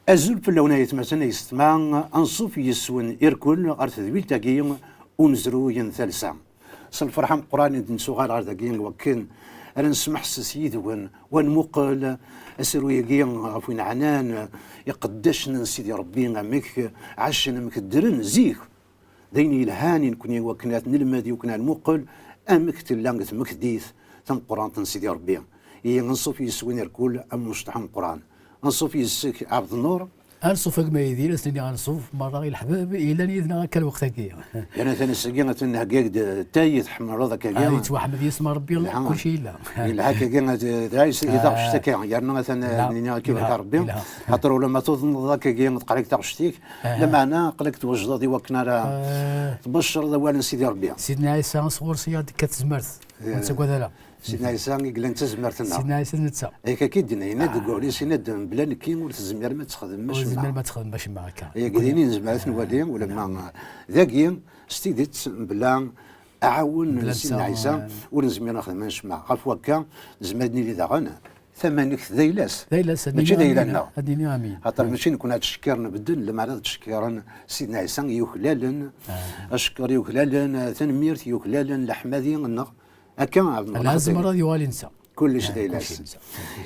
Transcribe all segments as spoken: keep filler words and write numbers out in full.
Azul fell-awen ay atmaten ay yessetma, anṣuf yes-wen irkul ɣer tedwilt-agi unezruy n talsa. S lferḥ ameqqran i d-nettuɣal ɣer dagi wakken ara nesmeḥses yid-wen, wa nmuqel asaru-agi ɣef win ɛnan iqeddacen n Sidi Ṛebbi, amek ɛacen, amek ddren zik. D ayen yelhan i nekni wakken ad t-nelmed, i wakken ad nmuqel amek tella tmektid tameqqrant n Sidi Ṛebbi. Ihi anṣuf yes-wen irkul am umecṭeḥ ameqqran. Anṣuf yes-k Ɛebd Nnur. Anṣuf a gma Yidir, ad s-nini anṣuf merra i leḥbab yellan yid-neɣ akka lweqt-agi. Yerna tan ass-agi atan nhegga-ak-d atay i tḥemmleḍ akkagi. Ah, yettwaḥmed yisem n Rebbi, yelha, kulci yella. Yelha akkagi, ad, d, d, d taɣect akka, yerna atan, yelha, nini akka, yelha, barka Rebbi. Yelha. Xaṭer ulamma tuḍneḍ akkagi teqra-k taɣect-ik, lameɛna aql-ak twejdeḍ i wakken ara tbecreḍ awal n Sidi Rebbi. Sidna Ɛisa sɣur-s i aɣ-d-tekka tezmert. Ur nettagad ara. Sidna Ɛisa i yellan d tazmert-nneɣ. Sidna Ɛisa d netta. Akka i d-yenna, yenna-d deg wawal-is, yenna-d, mebla nekki ur tezmirem ad txedmem acemma. Ur tezmirem ad txedmem acemma akka. Ayagi d ayen i nezmer ad t-nwali, ulamma dagi, s tidet, mebla aɛawen n Sidna Ɛisa, ur nezmir ad nexdem acemma. Ɣef wakka, nezmer ad nili daɣen, tamanegt d ayla-s. D ayla-s, mačči d ayla-nneɣ. Ad nini amin. Xaṭer mačči nekkni ad ttcekkiren medden, lameɛna ad ttcekkiren Sidna Ɛisa i yuklalen. Acekkeṛ i yuklalen, tanemmirt i yuklalen, leḥmadi-nneɣ. Akka, ɛebd Nnur, lɛazem ara ad yuɣal insa. Kullec d ayla-s. Kullec insa.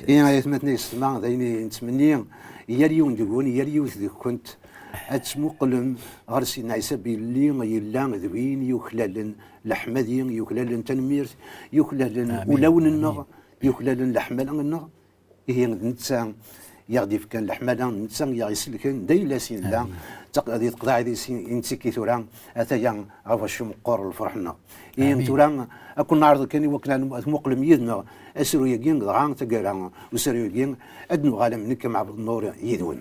Ihi ay atmaten ay yessetma, d ayen i nettmenni i yal yiwen deg-wen, i yal yiwet deg-kent, ad tmuqlem ɣer Sidna Ɛisa belli yella d win yuklalen leḥmadi, yuklalen tanemmirt, yuklalen ulawen-nneɣ, yuklalen leḥmala-nneɣ. Ihi d netta i aɣ-d-yefkan leḥmala, d netta i aɣ-iselken, d ayla-s i nella. Amin. Taq-, di teqḍaɛit-is i, i nettekki tura, ataya ɣef wacu meqqer lferḥ-nneɣ. Ihi tura, ad ken-neɛreḍ kan i wakken ad tmuqlem yid-neɣ asaru-agi, dɣa taggara usaru-agi, ad nuɣal am nekk am Ɛebd Nnur yid-wen.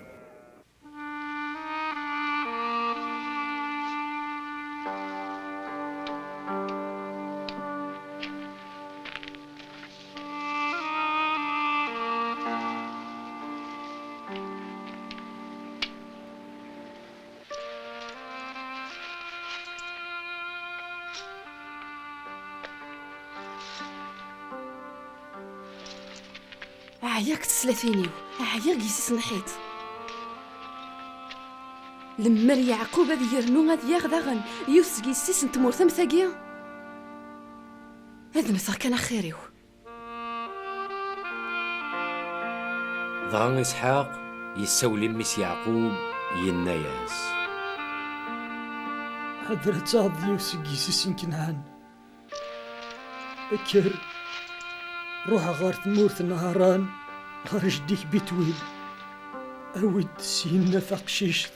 Ɛyiɣ deg teslatin-iw, ɛyiɣ deg yessi-s n lḥiḍ. Lemmer Yeɛqub ad yernu ad yaɣ daɣen yiwet seg yessi-s n tmurt am tagi, ad mmteɣ kan axir-iw. Dɣa Isḥaq yessawel i mmi-s Yeɛqub, yenna-yas: Ḥader ad taɣeḍ yiwet seg yessi-s n Kenɛan. Kker, ruḥ ɣer tmurt n Haran, ɣer jeddi-k Bitwil. Awi-d syenna taqcict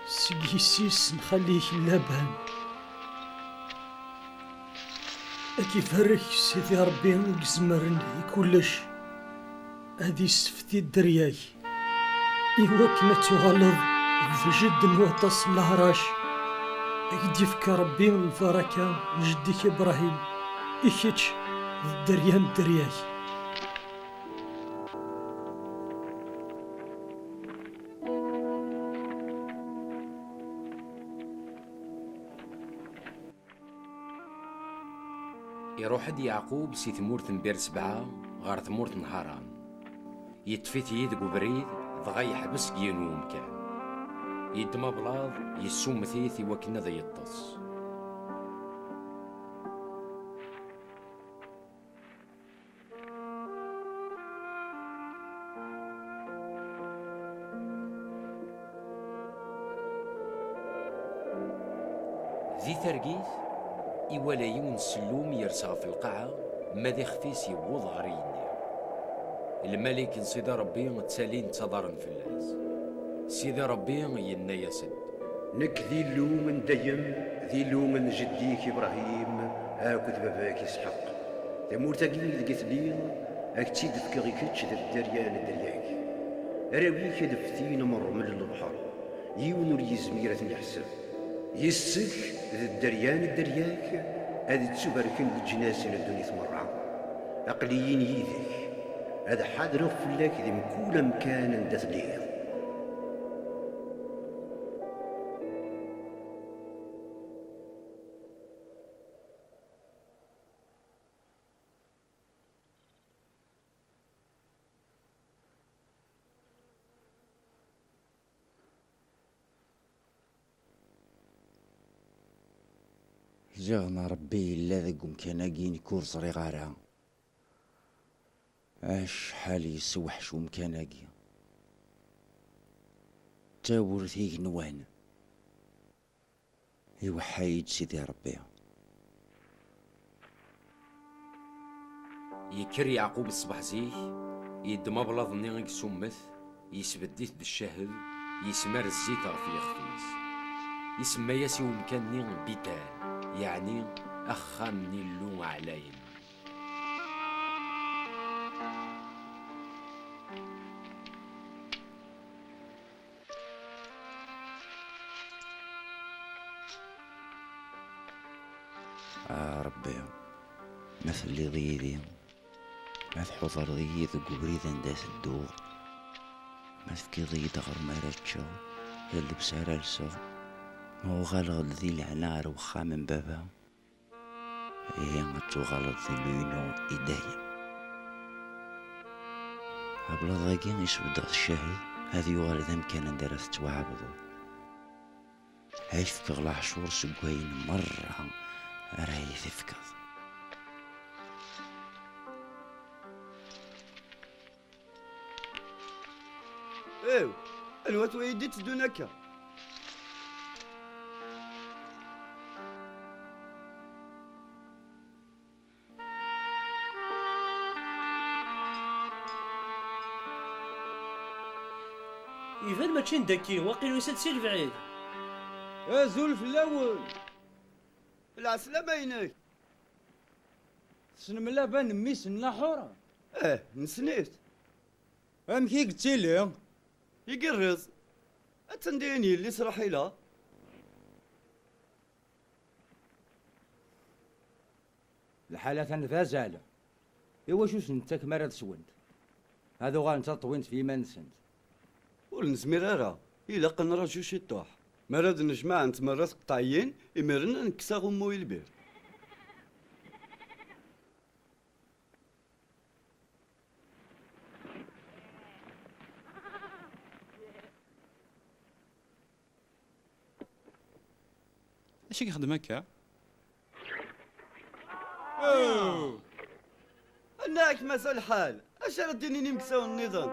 seg yessi-s n xali-k Laban. Ad k-ibarek Sidi Ṛebbi i izemren i kullec, ad issefti dderya-k, i wakken ad tuɣaleḍ d jedd n waṭas n leɛrac. Ad k-d-ifk Ṛebbi lbaraka n jeddi-k Ibṛahim, i kečč d dderya n dderya-k. Iruḥ-d Yeɛqub si tmurt n Bir Sebɛa ɣer tmurt n Haran. Yeṭṭef-it-iyi deg ubrid, dɣa yeḥbes deg yiwen n umkan. Yeddem ablaḍ, yessummet-it i wakken ad yeṭṭes. Di targit, iwala yiwen n sellum yers ɣef lqaɛa, ma d ixef-is yewweḍ ɣer yigenni. Lmalik n Sidi Ṛebbi ttalin ttaḍaren fell-as. Sidi Ṛebbi yenna-yas-d: Nekk d Illu n dayem, d Illu n jeddi-k Ibṛahim akked baba-k Isḥaq. Tamurt-agi ideg i telliḍ, ad k-tt-id-fkeɣ i kečč d dderya n dderya-k. Arraw-ik ad ftin am ṛṛmel n lebḥer, yiwen ur yezmir ad ten-iḥseb. Yes-k d dderya n dderya-k ad ttubarken leǧnas n ddunit merra. Aql-iyi yid-k, ad ḥadreɣ fell-ak di mkul amkan anda telliḍ. Ziɣen Ṛebbi yella deg umkan-agi, nekk ur ẓriɣ ara. Acḥal yessewḥec umkan-agi. D tawwurt igenwan. Iweḥḥa-yi-d Sidi Ṛebbi. Yekker Yeɛqub ṣṣbeḥ zik, yeddem ablaḍ-nni i yessummet, yesbedd-it-d ccahel, yesmar zzit ɣef yixef-is. Isemma-yas i umkan-nni Bital, yeɛni axxam n Illu ɛlayen. A Ṛebbi, ma telliḍ yid-i, ma tḥudreḍ-iyi deg ubrid anda tedduɣ, ma tefkiḍ-iyi-d aɣrum ara ččeɣ, d llebsa ara lseɣ, ma uɣaleɣ-d di lehna ar wexxam n baba, ihi ad tuɣaleḍ d Illu-inu i dayem. Ablaḍ-agi i sbeddeɣ ccahel, ad yuɣal d amkan anda ara tettwaɛebdeḍ. Ad k-fkeɣ leɛcur seg wayen merra ara yi-tefkeḍ. Ew, anwa-t wayi d-itteddun akka? Iban mačči n daki, waqil yusa-d si lebɛid. Azul fell-awen! Lɛeslama-inek! Tessnem Laban, mmi-s n Naḥur? Eh, nessen-it. Amek i yettili? Igerrez. Attan dihin yelli-s Raḥila. Lḥal atan d azal. Iwacu ur sen-nettakem ara ad swent? Ad uɣalent ad ṭwint f yiman-nsent. Ur nezmir ara. Ilaq ad nraju ciṭuḥ. Mi ara d-nejmaɛent merra tqeṭɛiyin, imiren ad nekkes aɣummu i lbir. Acu i yexdem akka? Aw! Annaɣ-k mazal lḥal, acu ara d-inin imeksawen nniḍen?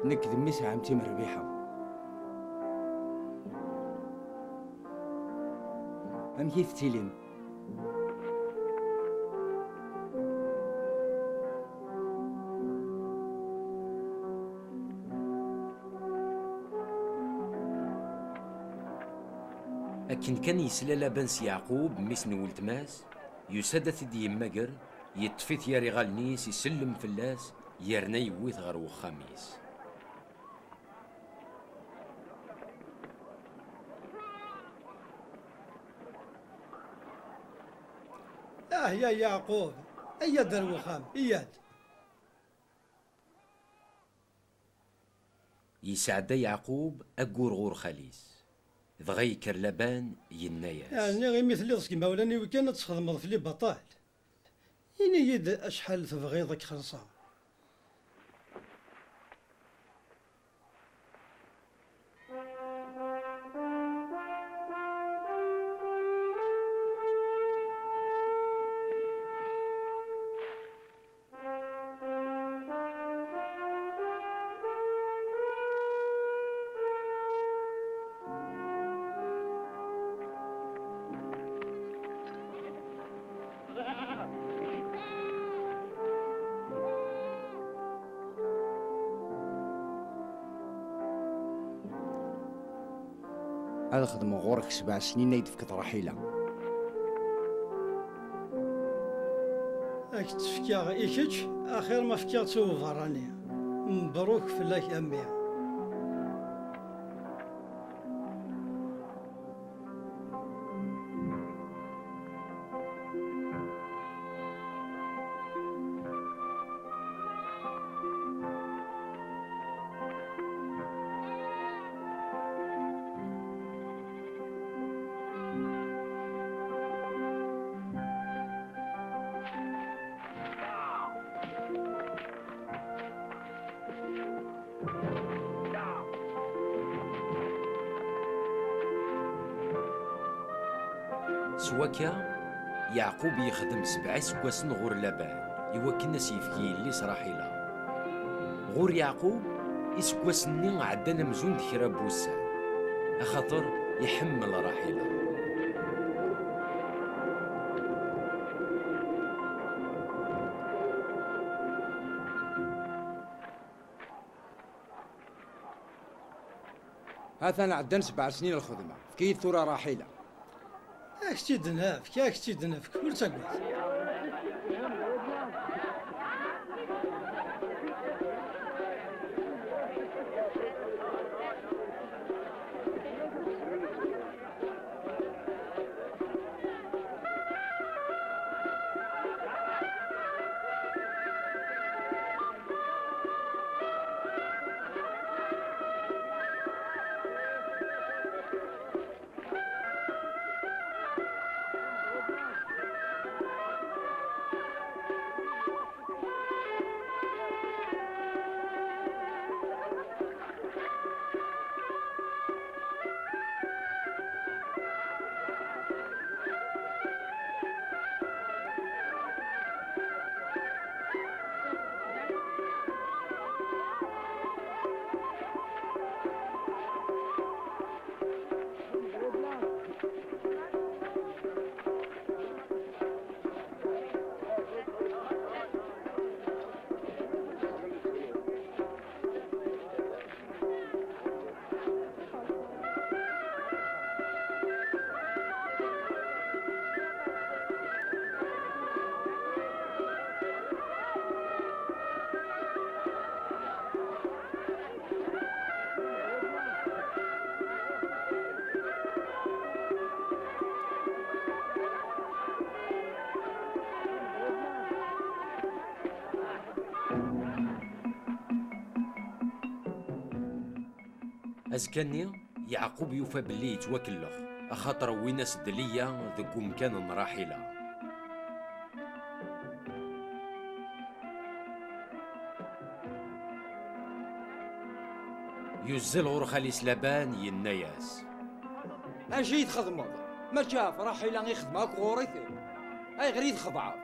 Nekk d mmi-s n ɛemti-m Rbiḥa. Amek i tettilim? Akken kan yesla Laban s Yeɛqub, mmi-s n weltma-s, yusa-d ad t-id-yemmager, yeṭṭef-it yer iɣallen-is, isellem fell-as, yerna yewwi-t ɣer wexxam-is. Ah ya Yeɛqub, ayya-d ar wexxam, iyya-d. Yesɛedda Yeɛqub aggur ɣur xali-s. Dɣa yekker Laban, yenna-yas: Ɛni imi telliḍ seg imawlan-iw kan ad txedmeḍ fell-i baṭel? Ini-yi-d acḥal tebɣiḍ ad k-xellṣeɣ. Ad xedmeɣ ɣur-k sebɛa snin ay d-tefkeḍ Raḥila. Ad k-tt-fkeɣ i kečč, axir ma fkiɣ-tt i uberrani. Mebruk fell-ak a mmi. Wakka, Yeɛqub yexdem sebɛa iseggasen ɣur Laban, iwakken ad s-yefk yelli-s Raḥila. Ɣur Yeɛqub, iseggasen-nni ɛeddan amzun d kra n wussan, axaṭer iḥemmel Raḥila. Ha-t-an ɛeddan sebɛa snin lxedma. Efk-iyi-d tura Raḥila. Ad k-tt-id-nefk, ad k-tt-id-nefk, ur ttagad. Azekka-nni, Yeɛqub yufa belli yettwakellex, axaṭer wwin-as-d Liya deg umkan n Raḥila. Yuzzel ɣur xali-s Laban, yenna-yas. Acu i txedmeḍ? Mačči ɣef Raḥila i xedmeɣ akk ɣur-k? Ayɣer i txedɛeḍ?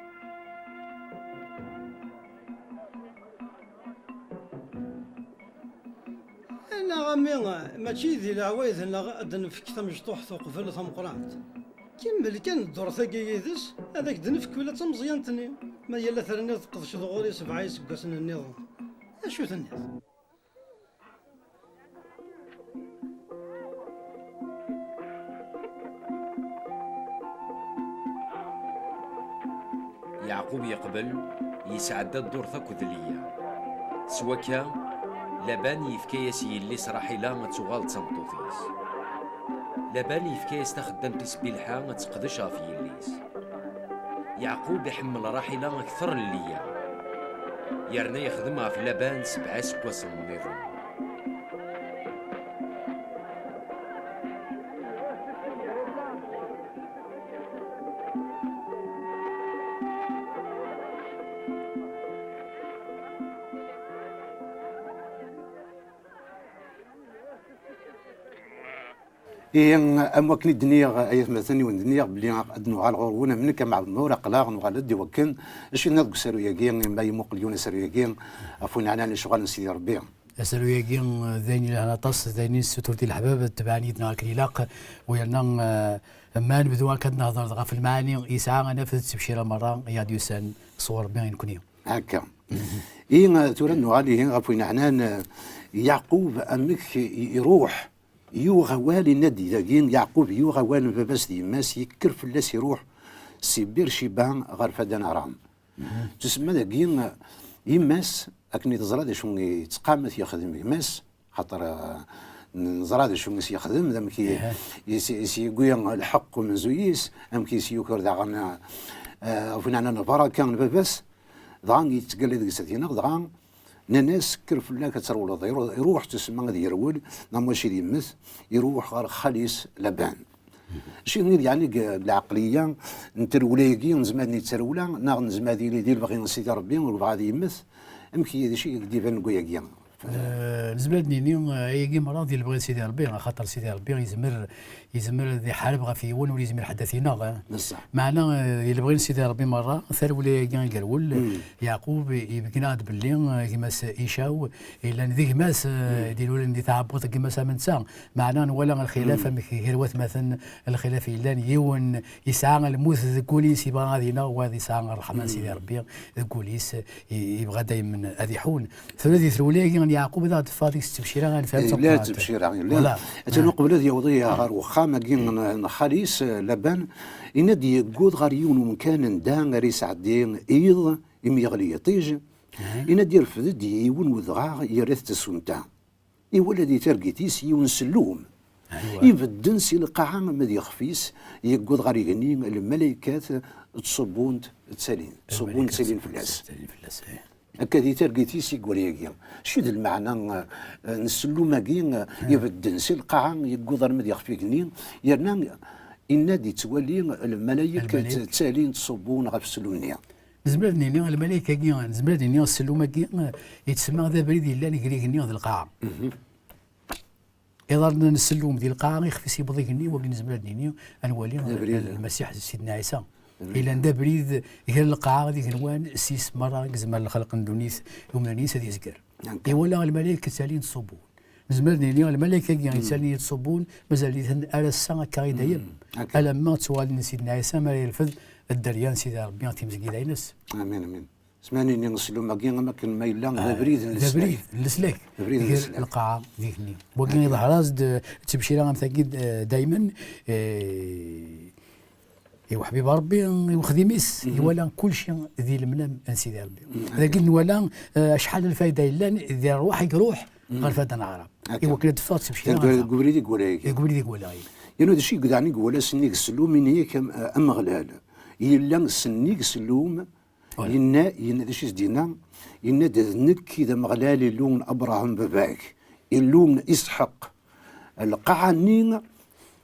Neɣ a mmi, mačči di leɛwayed-nneɣ ad d-nefk tamecṭuḥt uqbel tameqqrant? Kemmel kan ddurt-agi yid-s, ad ak-d-nefk ula d tameẓyant-nni. Ma yella terniḍ tqedceḍ ɣur-i sebɛa iseggasen nniḍen, acu tenniḍ? Yeɛqub yeqbel, yesɛedda ddurt akked Liya. S wakka, Laban yefka-yas yelli-s Raḥila ad tuɣal d tameṭṭut-is. Laban yefka-yas taxeddamt-is Bilḥa ad teqdec ɣef yelli-s. Yeɛqub iḥemmel Raḥila akter n Liya, yerna yexdem ɣef Laban sebɛa iseggasen nniḍen. Ihi, am wakken i d-nniɣ, ay atmaten, i wen-d-nniɣ belli ad d-nuɣal ɣur-wen, am nekk, am Ɛebd Nnur, aql-aɣ nuɣal-d i wakken, acu yenna deg usaru-agi, ma imuqel yiwen asaru-agi, ɣef win ɛnan lecɣal n Sidi Ṛebbi. Asaru-agi, d ayen yelhan aṭas, d ayen i nessutur di leḥbab, tebɛen yid-neɣ akken ilaq, u yerna, eh, ma nebdu akka ad nehder ɣef lmaɛani yesɛa, ad naf d ttebcira merra i aɣ-d-yusan sɣur Ṛebbi i nekni. Akka. I, eh, tura nuɣal ihi ɣef win ɛnan, eh, Yeɛqub, amek i, iruḥ, yuɣ awal, inna-d dagi, Yeɛqub yuɣ awal n baba-s d yemma-s, yekker fell-as, iruḥ si Bir Ciba ɣer Fadan Aram. Tusemma dagi, eh, yemma-s, akken i teẓra d acu i tettqam ad t-yexdem gma-s, xaṭer, eh, neẓra d acu i s-yexdem, d amek i, i s-, i s-yewwi lḥeqq umenzu-is, amek i s-yuker daɣen, eh, ɣef win ɛnan lbaraka n baba-s, dɣa yettgalla deg-s ad t-ineɣ, dɣa nnan-as, kker fell-ak ad trewleḍ. Iru-, iruḥ, tusemma ad yerwel, neɣ mačči d yemmet, iruḥ ɣer xali-s Laban. Acu i d yeɛni deg, deg lɛeqliya n trewla-agi, nezmer ad nini d tarewla, neɣ nezmer ad yili di lebɣi n Sidi Ṛebbi, ur yebɣi ad yemmet? Amek i, d acu i d-ibanen deg wayagi? Eh, nezmer ad d-nini, eh, ayagi merra di lebɣi n Sidi Ṛebbi, axaṭer Sidi Ṛebbi yezmer, yezmer ad iḥareb ɣef yiwen, ur yezmir ḥedd ad t-ineɣ, eh. Meɛna, eh, di lebɣi n Sidi Ṛebbi merra, tarewla-agi igerwel, Yeɛqub i-, ibeggen-aɣ-d belli, eh, gma-s Icaw, yellan d gma-s, eh, i d-ilulen di tɛebbuḍt n gma-s am netta. Meɛna nwala lxilaf amek gar watmaten, lxilaf yellan, yiwen yesɛa lmut deg wul-is, yebɣa ad ineɣ, wayeḍ yesɛa ṛṛeḥma n Sidi Ṛebbi deg wul-is, i-, yebɣa daymen ad iḥun. Tura di trewla-agi n Yeɛqub ad aɣ-d-teffeɣ deg-s ttebcira, ad nefhem. Yella ttebcira, yella. Voilà. Atan uqbel ad yaweḍ ɣer uxxam-agi n, n xali-s, eh, Laban, yenna-d yegguḍ ɣer yiwen umkan anda ara yesɛeddi iḍ imi yeɣli yiṭij. Yenna-d yerfed-d yiwen wedɣaɣ yerra-t d tasumta. Iwala di targit-is yiwen sellum. Ibedden si lqaɛa ma d ixef-is, yegguḍ ɣer igenni, lmalaykat ttṣubbunt, ttalin, ttṣubbunt, ttalin fell-as. Akka di targit-is i yewala yagi. Acu d lmeɛna, eh, n ssellum-agi, eh, ibedden si lqaɛa, yegguḍ arma d ixef igenni, yerna inna-d yettwali lmalayek ttalin, ttṣubbun ɣef ssellum-nni. Nezmer ad nini lmalayek-agi, nezmer ad nini ssellum-agi, eh, yettsemma d abrid yellan gar igenni d lqaɛa. Iḍarren n ssellum di lqaɛa, ixef-is yewweḍ igenni, wagi nezmer ad nini, ad nwali Lmasiḥ Sidna Ɛisa. Yellan d abrid gar lqaɛa d igenwan, s yis merra i yezmer lxelq n ddunit, umdan-is ad yezger. Iwala lmalayek ttalin ttṣubbun. Nezmer ad nini lmalayek-agi yettalin yettṣubbun, mazal-iten ar ass-a akka i dayem. Alamma ttuɣalen Sidna Ɛisa mi ara yerfed dderya n Sidi Ṛebbi timezgida-ines. Amin, amin. Sma nini ssellum-agi am akken ma yella d abrid n leslak. D abrid n leslak. D abrid n leslak. Lqaɛa d igenni. Wagi iḍher-as-d, eh, ttebcira am tagi, eh, daymen, eh, i uḥbib Ṛebbi, i uxdim-is, iwala kulci di lemnam n Sidi Ṛebbi. Dagi nwala, eh, acḥal n lfayda yellan di ṛṛwaḥ i iruḥ ɣer fad n Aɛrab. I wakken ad d-teffeɣ ttebcira ɣer da. Deg ubrid i iwala yagi. Deg ubrid i iwala yagi. Yerna d acu i yedɛan i iwala sennig ssellum, ini-ak am-, ameɣlal. Yella sennig ssellum, yenna, yenna d acu i s-d-yenna? Yenna-d: "D nekk i d Ameɣlal, Illu n Abṛaham baba-k, Illu n Isḥaq. Lqaɛa-nni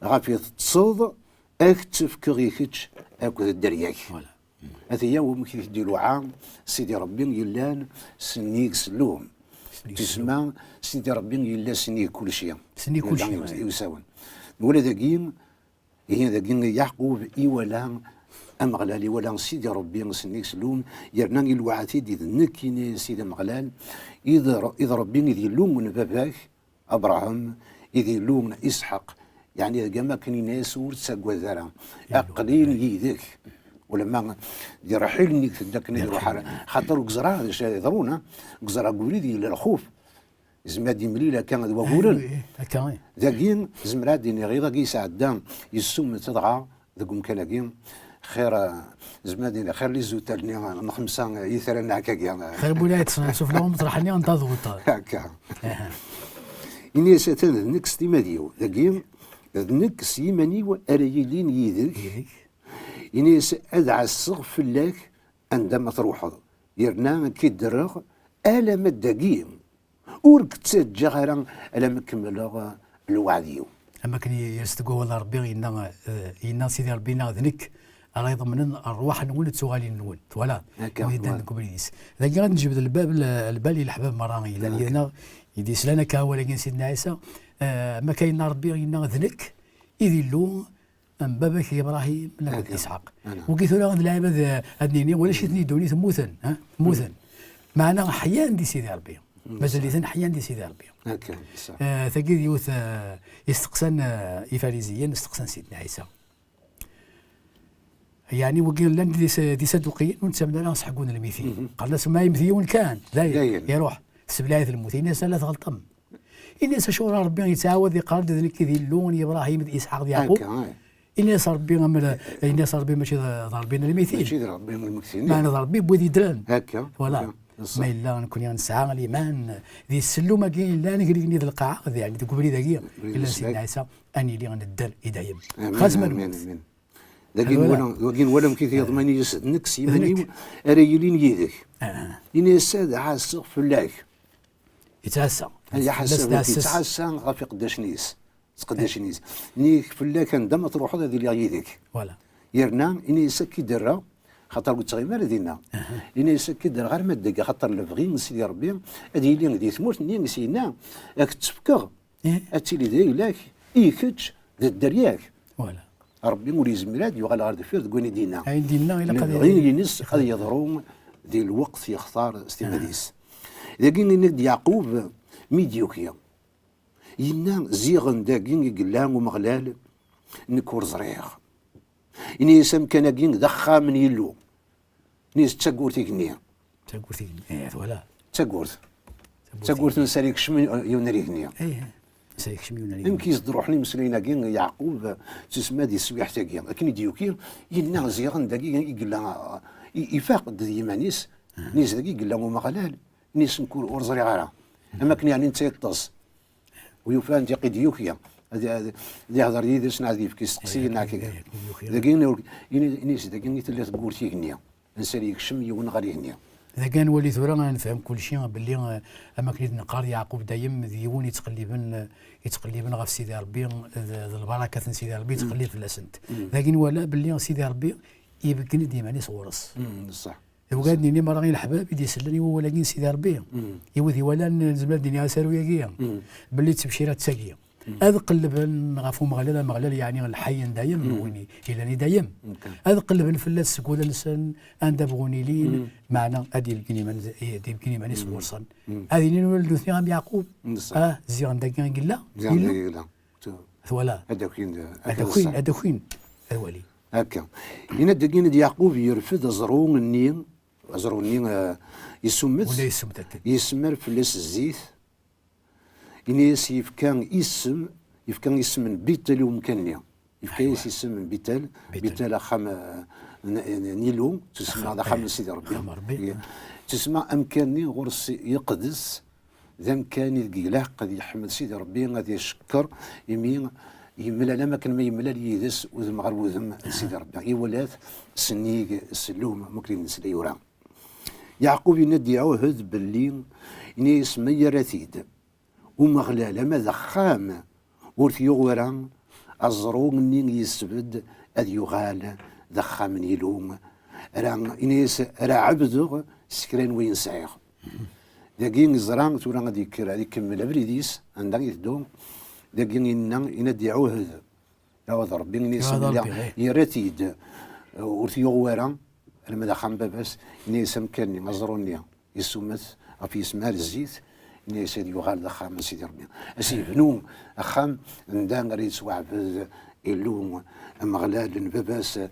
ɣef i teṭṭseḍ, ad k-tt-fkeɣ i kečč akked dderya-k." Voilà. Ati-ya wamek i t-id-iluɛa Sidi Ṛebbi yellan sennig ssellum. Tisma, Sidi Ṛebbi yella sennig kulci. Sennig kulci, yella i usawen. Nwala dagi, ihi dagi Yeɛqub iwala Ameɣlal, iwala Sidi Ṛebbi sennig ssellum, yerna iluɛa-t-id: "D nekk, ini-as, i d Ameɣlal, i d, i d Ṛebbi, i d Illu n baba-k, Abṛaham, i d Illu n Isḥaq." Yeɛni deg am akken ini-as: "Ur ttaggad ara, aql-in yid-k." Ulamma di ṛṛḥil-nni i tedda akken ad iruḥ ara, xaṭer ur yeẓra d acu ara yeḍrun, ha? Ur yeẓra deg ubrid yella lxuf. Yezmer ad d-yemlil akka d waguren. Dagi, zemreɣ ad d-iniɣ, iḍ-agi yesɛedda, yessumet dɣa deg umkan-agi, xir, eh, zemreɣ ad d-iniɣ, xir les hôtels-nni n xemsa yitran n ɛkagi. Xir n win ara yeṭṭsen sufella umeṭreḥ-nni n taḍuṭ. Akka. Ini-as: "Atan d nekk s timad-iw." Dagi, "D nekk s yiman-iw ara yilin yid-k." Ini-as: "Ad ɛasseɣ fell-ak anda ma truḥeḍ, yerna ad k-id-rreɣ alamma d dagi. Ur k-ttaǧǧaɣ ara alamma kemmleɣ lweɛd-iw." Am akken yers deg wawal n Ṛebbi, yenna, eh, yenna Sidi Ṛebbi, yenna: "D nekk ara iḍemnen ṛṛwaḥ-nwen d tuɣalin-nwen." Twalaḍ? Akka, wid yeddan deg ubrid-is. Dagi ad neǧbed lbab, l-, lbal i leḥbab merra yellan yid-neɣ, i d-yeslan akka awal-agi n Sidna Ɛisa. Eh, am akka yenna Ṛebbi, yenna: "D nekk i d Illu n baba-k Ibṛahim, akked Isḥaq." Wigi tura d lɛibad, eh, ad nini, ulac-iten di ddunit, mmuten, ha? Mmuten. Meɛna ḥyan di Sidi Ṛebbi. Mazal-iten ḥyan di Sidi Ṛebbi. Eh, tagi d yiwet, eh, isteqsan, eh, Ifariziyen, steqsan Sidna Ɛisa. Yeɛni wigi llan d is-, d Isaduqiyen, ur nettamen ara s ḥeggu n lmitin. Qqaren-as: "Ma yemmet yiwen kan, dayen, iruḥ, tesseblaɛ-it lmut." Ini-as: "Ala, tɣelṭem." Ini-as: "Acuɣer Ṛebbi yettɛawad iqqar-d d nekk i d Illu n Yebṛahim, d Isḥaq, d Yeɛqub?" Ini-as Ṛebbi, am-, ini-as Ṛebbi mačči d, d Ṛebbi n lmitin. Mačči d Ṛebbi n lmitin. Meɛna d Ṛebbi n wid yeddren. Voilà. Ma yella nekkni nesɛa liman di ssellum-agi yellan gar igenni d lqaɛa, d, yeɛni deg ubrid-agi yellan Sidna Ɛisa, ad nili nedder i dayem. Xas ma nemmut. Dagi nwala, dagi nwala amek i t-yeḍmen yes, d nekk s yiman-iw ara yilin yid-k. Ini-as: "Ad ɛasseɣ fell-ak." Yettɛassa. Ad iḥaseb, yettɛassa ɣef iqeddacen-is, tqeddacin-is. Nni-ak fell-ak anda ma truḥeḍ ad iliɣ yid-k. Voilà. Yerna ini-as ad k-id-rreɣ Xaṭer ur yettɣimi ara dinna. Ini-as, akka i d-rɣ arma d dagi, xaṭer lebɣi n Sidi Ṛebbi ad yili di tmurt-nni i s-yenna, ad k-tt-fkeɣ, ad tili d ayla-k, i kečč d dderya-k. Ṛebbi ur yezmir ad yuɣal ɣer deffir deg wayen i d-yenna. Ayen d-yenna, ilaq ad lebɣi-ines ad yeḍru di lweqt yextar s timmad-is. Dagi yenna-d Yeɛqub mi d-yuki. Yenna, ziɣen dagi i yella Umeɣlal, nekk ur ẓriɣ. Ini-as, amkan-agi d axxam n Yillu. Ini-as, d tagurt igenni. D tagurt igenni, eh, twala. D tagurt. D tagurt n sari yekcem yiwen ar igenni. Eh, sari yekcem yiwen ar igenni. Amek i s-d-ruḥen imeslayen-agi i Yeɛqub, tusma di teswiḥt-agi. Akken i d-yuki, yenna, ziɣen dagi i yella, i-, ifaq-d d yiman-is, ini-as, dagi i yella Umeɣlal. Ini-as, nekk ur, ur ẓriɣ ara. Am akken yeɛni netta yeṭṭes. U yufa anda i d-yuki. Ad, ad, ad ihder yid-s, neɣ ad yefk isteqsiyen, neɣ akken. Dagi, ini-as, dagi i tella tewwurt igenni. Ansa ara yekcem yiwen ɣer igenni. Dagi ad nwali tura, ad nefhem kulci, belli, eh, am akken i d-neqqar, Yeɛqub dayem d yiwen yettqelliben, eh, yettqelliben ɣef Sidi Ṛebbi, eh, d, d lbarakat n Sidi Ṛebbi, yettqellib fell-asent. Dagi nwala belli Sidi Ṛebbi ibeggen-d iman-is ɣur-s. D wigad nini merra i leḥbab i d-isellen i wawal-agi n Sidi Ṛebbi, i wid iwalan, nezmer ad d-iniɣ asaru-agi, belli d ttebcirat d tagi. Ad qellben ɣef Umeɣlal, Ameɣlal yeɛni lḥay n dayem, win i, yellan i dayem. Ad qellben fell-as seg wul-nsen, anda bɣun ilin, meɛna ad d-ibeggen iman-, ad d-ibeggen iman-is ɣur-sen. Ad inin ula d nutni am Yeɛqub, ah, ziɣen dagi i yella, Yillu. Twala. Ad d-akin, ad d-akin, ad d-akin, ad walin. Akka. Yenna-d dagi, yenna-d Yeɛqub yerfed aẓru-nni, aẓru-nni, eh, yessumet, yessumer fell-as zzit, ini-as yefka isem, yefka isem n Bitel i umkan-nni. Yefka-yas isem n Bitel, Bitel axxam, eh, n, n, n Yillu, tusemma d axxam n Sidi Ṛebbi. Tusemma amkan-nni ɣur-s yeqdes, d amkan i deg ilaq ad yeḥmed Sidi Ṛebbi, ad icekker, imi yemlal am akken ma yemlal yid-s udem ɣer wudem d Sidi Ṛebbi. Iwala-t sennig sellum, am akken i d-nesla yura. Yeɛqub yenna-d iɛuhed belli, ini-as ma yerra-t-id Umeɣlal ama d axxam ur t-yuɣ wara, aẓru-nni yesbedd ad yuɣal d axxam n Yillu, ara, ini-as, ara ɛebdeɣ s kra n wayen sɛiɣ. Dagi yeẓra tura ad yekker, ad ikemmel abrid-is, anda iteddu. Dagi yenna, yenna-d iɛuhed, iɛuhed Ṛebbi, ini-as, yerra-t-id, ur t-yuɣ wara, alma d axxam n baba-s, ini-as amkan-nni, aẓru-nni, yessumet ɣef yisem ar zzit, ini-as ad yuɣal d axxam n Sidi Ṛebbi. Ad s-yebnu axxam anda ara yettwaɛbed Illu, Ameɣlal n baba-s, n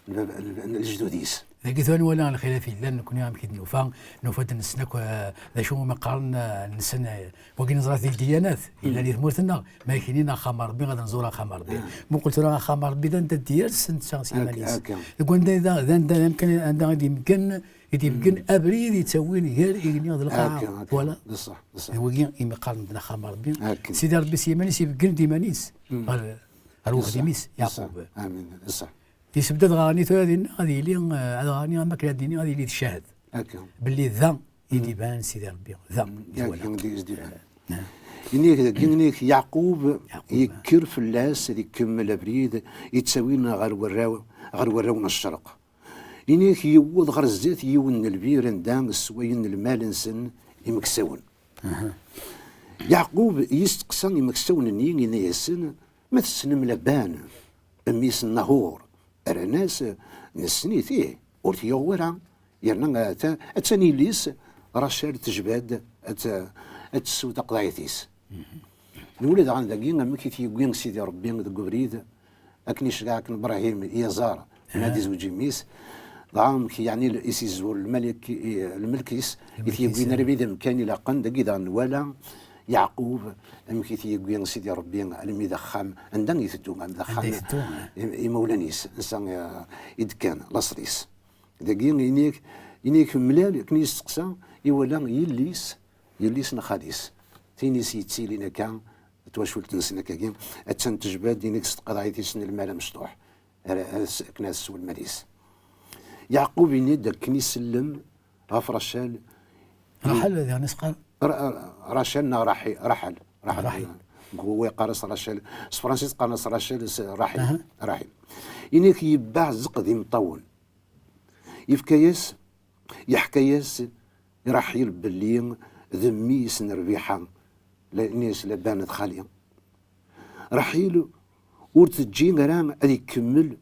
baba, n, n lejdud-is. Dagi tura nwala lxilaf yellan, nekni amek i d-nufa, nufa-d nessen akk, eh, d acu umi qqaren, eh, nessen, eh, wagi neẓra di ddiyanat, yellan di tmurt-nneɣ, ma kinin axxam n Ṛebbi, ad nẓur axxam n Ṛebbi. Muqel tura axxam n Ṛebbi d anda d-yers netta s yiman-is. Deg wanda i d, d anda, d amkan anda i d-imeggen, i d-ibeggen abrid yettawin gar igenni d lqaɛa. Voilà. D ṣṣeḥ, d ṣṣeḥ. D wagi imi qqaren-d axxam n Ṛebbi. Sidi Ṛebbi s yiman-is ibeggen-d iman-is ɣer, ɣer wexdim-is, Yeɛqub. Amin, d ṣṣeḥ. Yessebdad ɣer tura dinna ad yili, eh, ad ɣer-ni am akken ad d-iniɣ ad yili d ccahed. Belli da i d-iban Sidi Ṛebbi, da i t-walaɣ. Ini-ak dagi, ini-ak Yeɛqub, Yeɛqub, yekker fell-as ad ikemmel abrid yettawin ɣer warraw, ɣer warraw n ccerq. Ini-ak yewweḍ ɣer zdat yiwen n lbir anda sswayen lmal-nsen imeksawen. Yeɛqub yesteqsa imeksawen-nni, ini-asen, ma tessnem Laban, mmi-s n Naḥur? Rran-as, nessen-it, ih, ur t-yuɣ wara. Yerna, ata-, attan yelli-s, Racal, tejba-d ad t-, ad tessew taqeḍɛit-is. Nwala daɣen dagi amek i t-yewwi Sidi Ṛebbi deg ubrid, akken i yecreɛ akken Bṛahim i yaẓar, mi ad izweǧ imi-s, dɣa amek yeɛni i s-izwur lmalik-, i, lmelk-is, i t-yewwin armi d amkan ilaqen, dagi daɣen nwala Yeɛqub amek i t-yewwi Sidi Ṛebbi almi d axxam, anda i iteddu, am d axxam i, imawlan-is, ansa, eh, i d-kkan, laṣel-is. Dagi, ini-ak, ini-ak mlal, akken i yesteqsa, iwala yelli-s, yelli-s n xali-s. Tin i s-yettilin akka, twacult-nsen akkagi, attan tejba-d, ini-ak s tqeḍɛit-is n lmal amecṭuḥ. Ara, ara s-, akken ad tessew lmal-is. Yeɛqub ini-d akken isellem ɣef Racal. Raḥel, diɣen i s-qqar? Ra-, Ra-, Racal neɣ Raḥi-, Raḥel. Raḥel. Raḥel. Wa yeqqar-as Racal. S tefransist qqaren-as Racal, s Raḥel. Raḥel. Ini-ak yebbeɛ zzeqd imeṭṭawen. Yefka-yas, yeḥka-yas i Raḥil belli d mmi-s n Rbiḥa, la- ini-as Laban d xali. Raḥil ur teǧǧi ara ad ikemmel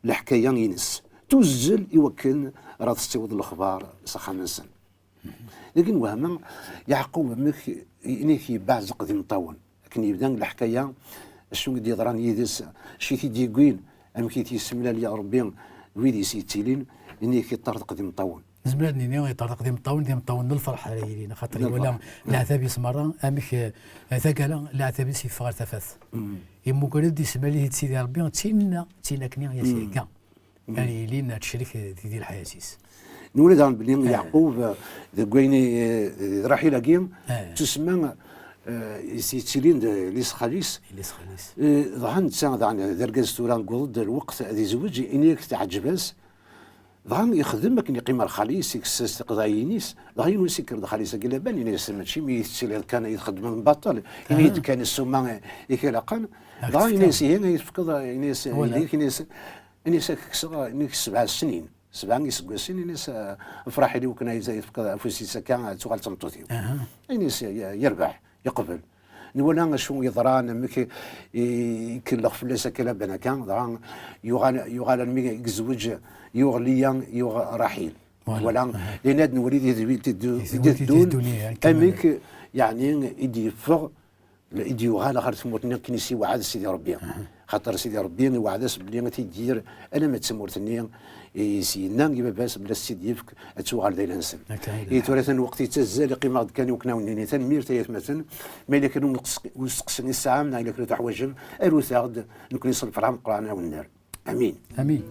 leḥkaya-ines, tuzzel i wakken ara tessiweḍ lexbar s axxam-nsen. Dagi n wehma, Yeɛqub amek inek yebbeɛzeq d imeṭṭawen. Akken yebda leḥkaya, acu i d-yeḍran yid-s, acu i t-id-yewwin, amek i t-yessemlal ya Rebbi d wid i s-yettilin, inek yeṭṭerḍeq d imeṭṭawen. Nezmer ad nini yeṭṭerḍeq d imeṭṭawen, d imeṭṭawen n lferḥ ara yilin, axaṭer iwala leɛtab-is merra, amek eh, tagara leɛtab-is yeffeɣ ɣer tafat. Yemmuger-d, yessemlal-it-id Sidi Rebbi, d tinna, d tin akken i as-ihegga. Ar yilin ad tecrek di, di lḥayat-is. Nwala daɣen belli Yeɛqub, eh, deg wayen i, eh, d Raḥil-agi, tusemma, eh, is- yettilin d lis xali-s. Lis xali-s. Eh, dɣa netta daɣen d argaz tura, yewweḍ-d lweqt ad izweǧ, ini-ak teɛǧeb-as. Dɣa yexdem akken yeqqim ar xali-s, ikkes-as tiqeḍɛiyin-is. Dɣa yiwen ass yekker-d xali-s-agi Laban, ini-as mačči mi tettiliḍ kan i txeddmeḍ baṭel, ini-d kan ssuma i k-ilaqen. Dɣa ini-as ihi, ay tefkeḍ, ini-as, ini-as, ini-as ad k-kkseɣ, ini-as sebɛa snin. Sebɛa iseggasen, ini-as, eh, afraḥ-ili wakken ay tefkeḍ afus-is akka, ad tuɣal d tameṭṭut-iw. Ini-as, "Yerbeḥ, yeqbel." Nwala acu yeḍran, amek i- ikellex fell-as akka Laban akka, dɣa yuɣal, yuɣal almi i yezweǧ, yuɣ Liya, yuɣ Raḥil. Voilà. Yenna-d nwali di, di, di, di, amek, yeɛni, i d-yeffeɣ, i d-yuɣal ɣer tmurt-nni akken i s-iweɛɛed Sidi Rebbi. Xaṭer Sidi Rebbi iweɛɛed-as belli ad t-id-yerr alamma d tamurt-nni i s-yenna i baba-s belli ad s-tt-id-yefk, ad tuɣal d ayla-nsen. I tura atan lweqt yettazzal, iqqim-aɣ-d kan i wakken ad wen-nini tanemmirt ay atmaten. Ma yella kra n usteqsi i tesɛam neɣ yella kra tuḥwaǧem, arut-aɣ-d, nekkni s lferḥ ameqqran ad wen-nerr. Amin. Amin.